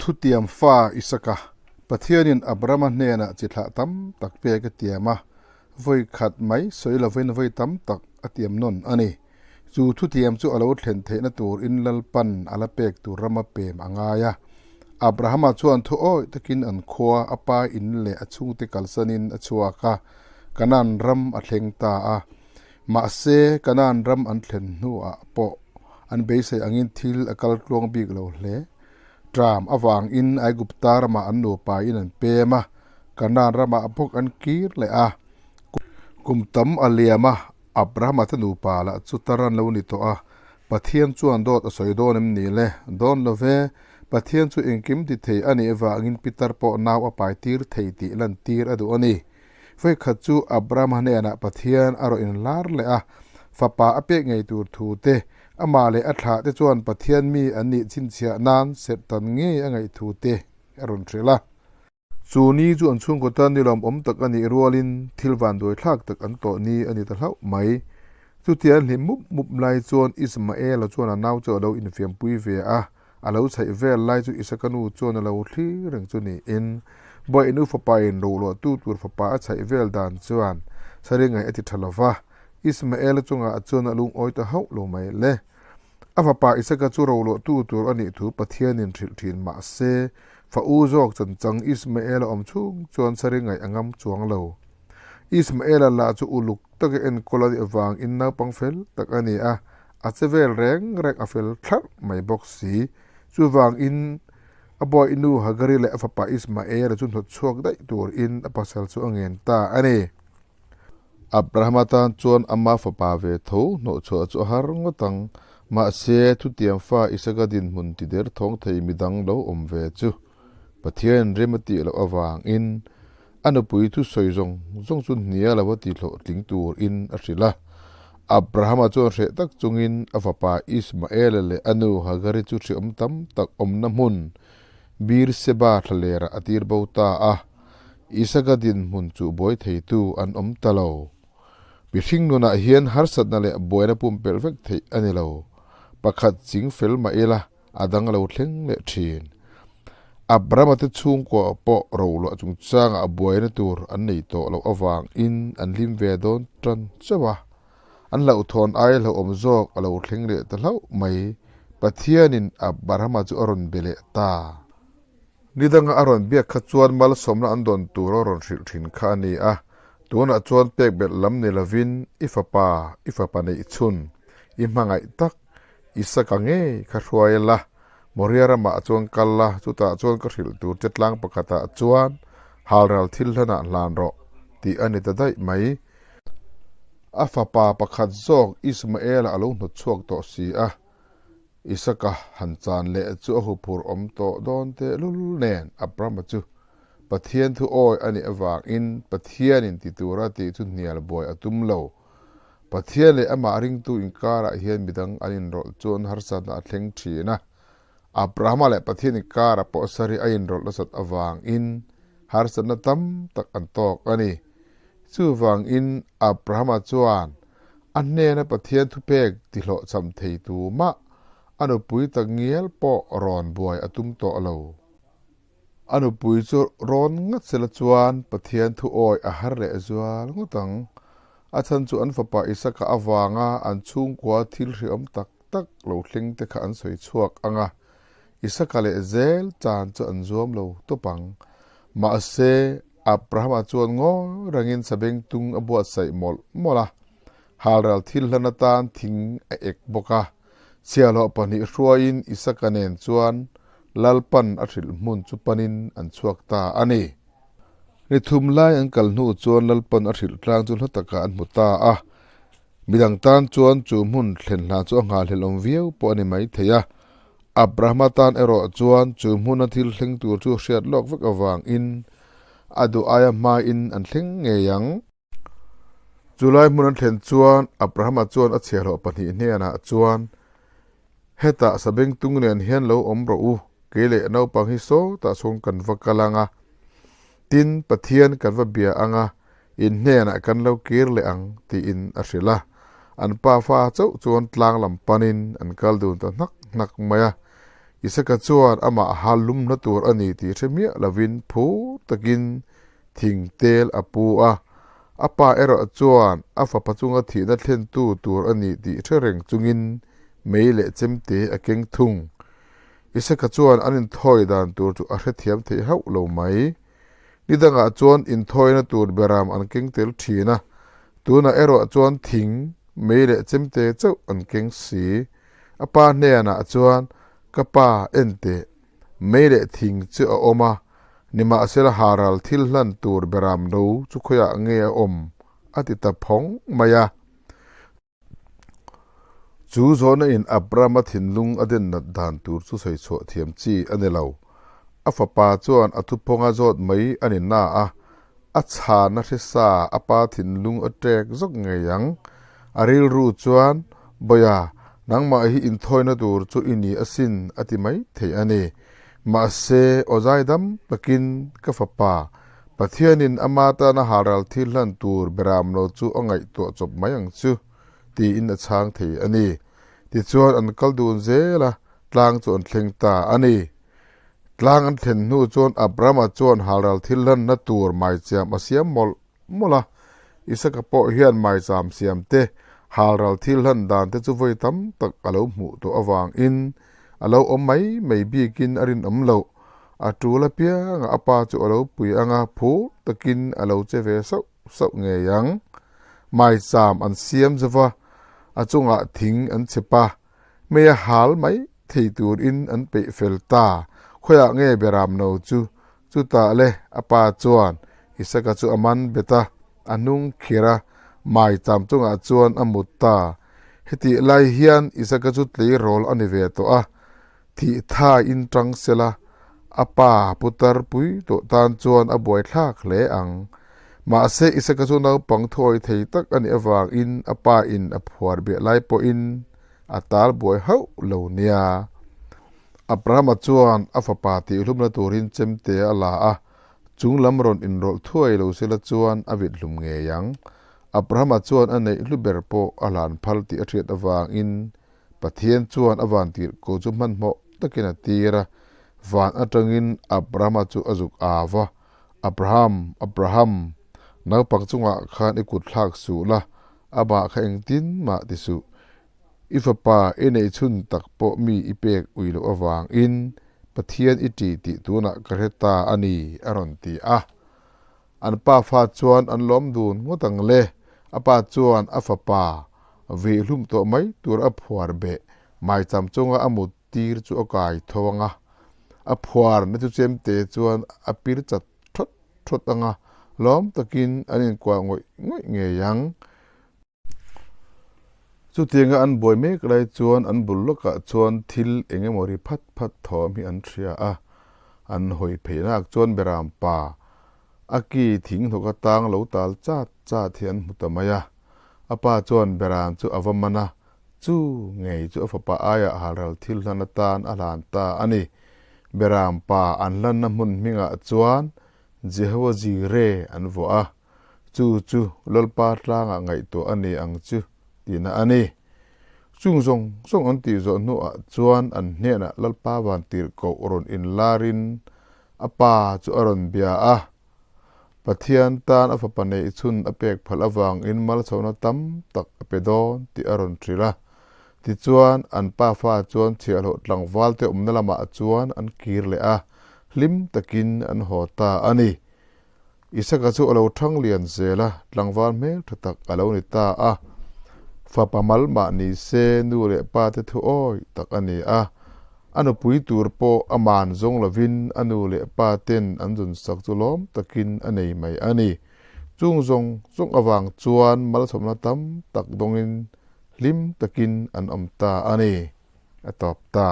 Thutiam fa Isaka, Pathianin Abrahama hnenah chi thlah tam tak pek a tiam a, vawi khat mai sawi lovin vawi tam tak a tiam nawn a ni. Chu thutiam chu a lo thlen theihna turin Lalpan a la pek tur rama pem a ngai a. Abrahama chuan thu awih takin an khua, a pa in leh a chhungte kalsanin a chhuak a, Kanaan ram a thleng ta a. Mahse, Kanaan ram an thlen hnuah pawh an beisei angin thil a kal tluang bik lo hle. Tram avangin Aigupta ramah an nupa in an pem a, Kanaan ramah bawk an kir leh a. Kum tam a liam a, Abrahama te nupa lah chu tar an lo ni tawh a, Pathian chuan dawt a sawi dawn em ni le? Dawn lo ve, Pathian chu engkim ti thei a nih avangin Peter pawh nau a pai tir thei tih lantir a duh a ni. Vawikhat chu Abrahama hnenah Pathian a rawh inlar leh a, fapa a pek ngei tur thu te, amah leh a thlah te chuan Pathian mi an nih chhinchhiah nan serhtan ngei a ngaih thu te a rawn hrilh a. Chu ni chu an chhungkaw tan nilawm awm tak a nih rualin thil vanduai thlak tak an tawh ni a ni ta hlauh mai. Chutia an hlim mup mup lai chuan Ismaela chuan a nau chu a lo infiampui ve a, a lo chhaih vel lai chu Isaka nu chuan a lo thlir reng chu niin Bawihnu fapa in rohluahtu tur fapa a chhaih vel dan chuan Sari ngaih a ti tha lo va, Ismaela chungah chuan a lungawi ta hauh lo mai le. A fapa Isaka chu roluahtu tur a nih thu Pathianin hrilh thin mah se, fa u zawk chanchang Ismaela awm chhung chuan Sari ngaih a ngam chuang lo. Ismaela lah chu uluk taka enkawl a nih avangin naupang fel tak a ni a, a che vel reng reng a fel thlarh mai bawk si. Chuvangin a bawihnu Hagari leh a fapa Ismaela chu hnawt chhuak daih turin a pasal chu a ngen ta a ni. Abrahama tan chuan ama fapa ve tho hnawhchhuah chu a har ngawt ang. Mahse, thutiam fa Isaka dinhmun ti der thawng thei midang lo awm ve chu Pathian rem a tih loh avangin a nupui thusawi zawng zawng chu hnia lo a ti hlawhtling turin a hrilh a. Abrahama chuan hreh tak chungin a fapa Ismaela leh a nu Hagari chu hriawm tam tak awmna hmun Beer-seba thlalerah a tir bo ta a. Isaka dinhmun chu buai theitu an awm ta lo. Mihring nunah hian harsatna leh buaina pumpelh vek theih a ni lo. Pakhat ching fel mah ila a dang a lo thleng leh thin. Abrahama te chhungkua pawh roluah chungchangah buaina tur an nei tawh loh avangin an hlim ve dawn tan chauh a. An hlauhthawn aia hlauhawm zawk a lo thleng leh ta hlauh mai. Pathianin Abrahama chu a rawn be leh ta. Ni danga a rawn biak kha chuan malsawmna an dawn tur a rawn hrilh thin kha a ni a, tunah chuan pek belh lam ni lovin i fapa, i fapa neih chhun, i hmangaih tak, Isaka ngei kha hruai la, Moria ramah chuan kal la, chutah chuan ka hrilh tur che tlang pakhatah chuan halral thil hlanah hlan rawh, tih a ni ta daih mai. A fapa pakhat zawk Ismaela a lo hnawt chhuak tawh si a. Isaka han chan leh chu a huphur awm tawh dawn tehlul nen Abrahama chu Pathian thu awi a nih avangin Pathianin ti tura tih chu hnial buai a tum lo. Pathian leh amah ringtu inkarah hian midang an inrawlh chuan harsatna a thleng thin a. Abrahama leh Pathian inkarah pawh Sari a inrawlh nasat avangin harsatna tam tak an tawk a ni. Chuvangin Abrahama chuan A hnena Pathian thupek tihlawhchham thei tu mah a nupui tak ngial pawh rawn buai a tum tawh lo. A nupui chu rawn ngat sela chuan Pathian thu awi a har leh zual ngawt ang. A chhan chu an fapa Isaka avanga an chhungkua thil hriawm tak tak lo thleng te kha an sawi chhuak ang a, Isaka leh zel chan chu an zuam lo tawp ang. Mahse, Abrahama chuan ngawi rangin sabengtung a buatsaih mawlh mawlh a, halral thil hlan atan thing a ek bawk a. Chhiahhlawh pahnih hruaiin Isaka nen chuan Lalpan a hrilh hmun chu panin an chhuak ta a ni. Ni thum lai an kal hnu chuan Lalpan a hrilh tlang chu hla takah an hmu ta a. Midang tan chuan chu hmun thlen hlan chu a nghahhlelh awm viau pawh a ni mai thei a. Abrahama tan erawh chuan chu hmuna thil thleng tur chu hriat lawk vek avangin a duh aia hmain an thleng ngei ang. Chulai hmun an thlen chuan Abrahama chuan a chhiahhlawh pahnih hnenah chuan, Hetah sabengtung nen hian lo awm rawh u, kei leh naupang hi sawtah sawn kan va kal ang a, tin, Pathian kan va bia ang a, in hnenah kan lo kir leh ang, tiin a hrilh a. An pa fa chauh chuan tlang lam panin an kal dun ta hnak hnak mai a. Isaka chuan amah hal lumna tur a ni tih hre miah lovin phur takin thing tel a pu a. A pa erawh chuan a fapa chunga thihna thlentu tur a ni tih hre reng chungin mei leh chemte a keng thung. Isaka chuan an inthawi dan tur chu a hrethiam thei hauh lo mai. Ni dangah chuan inthawina tur beram an keng tel thin a, tunah erawh chuan thing, mei leh chemte chauh an keng si. A pa hnenah chuan, Ka pa, en teh, mei leh thing chu a awm a, nimahsela haral thil hlan tur beram no chu khawiah nge a awm? a ti ta phawng mai a. Chu zawhna in Abrahama thinlung a den nat dan tur chu sawi chhuah thiam chi a ni lo. A fapa chuan a thuphawng a zawt mai a ni na a, a chhana hrisa a pa thinlung a ṭek zawk ngei ang. A rilru chuan, Bawia, nangmah hi inthawina tur chu i ni asin a ti mai thei a ni. Mahse, aw zaidam takin ka fapa, Pathianin ama tana halral thil hlan tur beram lo chu a ngaihtuah chawp mai ang chu, tiin a chhang thei a ni. Tichuan an kal dun zel a, tlang chu an thleng ta a ni. Tlang an thlen hnu chuan Abrahama chuan halral thil hlanna tur maicham a siam mawlh mawlh a. Isaka pawh hian maicham siam te, halral thil hlan dan te chu vawi tam tak a lo hmuh tawh avangin a lo awm mai mai bikin a rinawm loh. A tul apiangah a pa chu a lo pui anga phur takin a lo che ve sauh sauh ngei ang. Maicham an siam zova, a chungah thing an chhep a, mei a hal mai thei turin an peih fel ta. Khawiah nge Beram no chu? Chutah le a pa chuan Isaka chu a man bet a, a hnung khir a, maicham chungah chuan a mut ta. Hetih lai hian Isaka chu tleirawl a ni ve tawh a, Thih tha in tang sela, a pa putar pui tawh tan chuan a buai thlak hle ang. Mahse Isaka chu naupang thuawi thei tak a nih avangin a pa in a phuar biah lai pawhin a tal buai hauh lo nia. Abrahama chuan a fapa tihhlumna turin chemte a la a, chung lam rawn inrawlh thuai lo sela chuan a vit hlum ngei ang. Abrahama chuan a neih hlu ber pawh a hlan phal tih a hriat avangin Pathian chuan a van tirhkoh chu hmanhmawh takin a tir a, van atangin Abrahama chu a zuk au va, Abraham, Abraham, naupang chungah khan i kut thlak suh la, amah kha engtin mah ti suh. I fapa i neih chhun tak pawh mi i pek ui loh avangin Pathian i ṭih tih tunah ka hre ta a ni, a rawn ti a. An pa fa chuan an lawm dun ngawt ang le, a pa chuan a fapa veihlum tawh mai tur a phuar beh maicham chunga a mut tir chu a kai tho ang a, a phuar na chu chemte chuan a pir chat thawt thawt ang a, lawm takin an inkuah ngawih ngawih ngei ang. Chutianga an buai mek lai chuan an bul lawkah chuan thil eng emaw ri phat phat thawm hi an hria a, an hawi pheinak chuan Beram pa a ki thing hnawk atang lo tal chat chat hi an hmu ta mai a. A pa chuan Beram chu a va man a, chu ngei chu a fapa aiah halral thil hlan atan a hlan ta a ni. Beram pa an hlanna hmun hmingah chuan Jehovah Jireh an vuah a. Chu chu Lalpa tlangah ngaihtuah a ni ang chu tihna a ni. Chung zawng zawng an tih zawh hnuah chuan an hnenah Lalpa van tirhkoh rawn inlarin a pa chu a rawn bia a. Pathian tan a fapa neih chhun a pek phalh avangin malchhohna tam tak a pe dawn tih a rawn hrilh a. Tichuan an pafa chuan chhiahhlawh tlangvalte awmna lamah chuan an kir leh a, hlim takin an haw ta a ni. Isaka chu a lo thang lian zel a, tlangval hmel tha tak a lo ni ta a. Fapa mal mah ni se nu leh pa te thu awi tak a ni a. A nupui tur pawh a man zawng lovin a nu leh pa ten an zun sak chu lawm takin a nei mai a ni. Chung zawng zawng avang chuan malsawmna tam tak dawngin hlim takin an awm ta a ni, a tawp ta.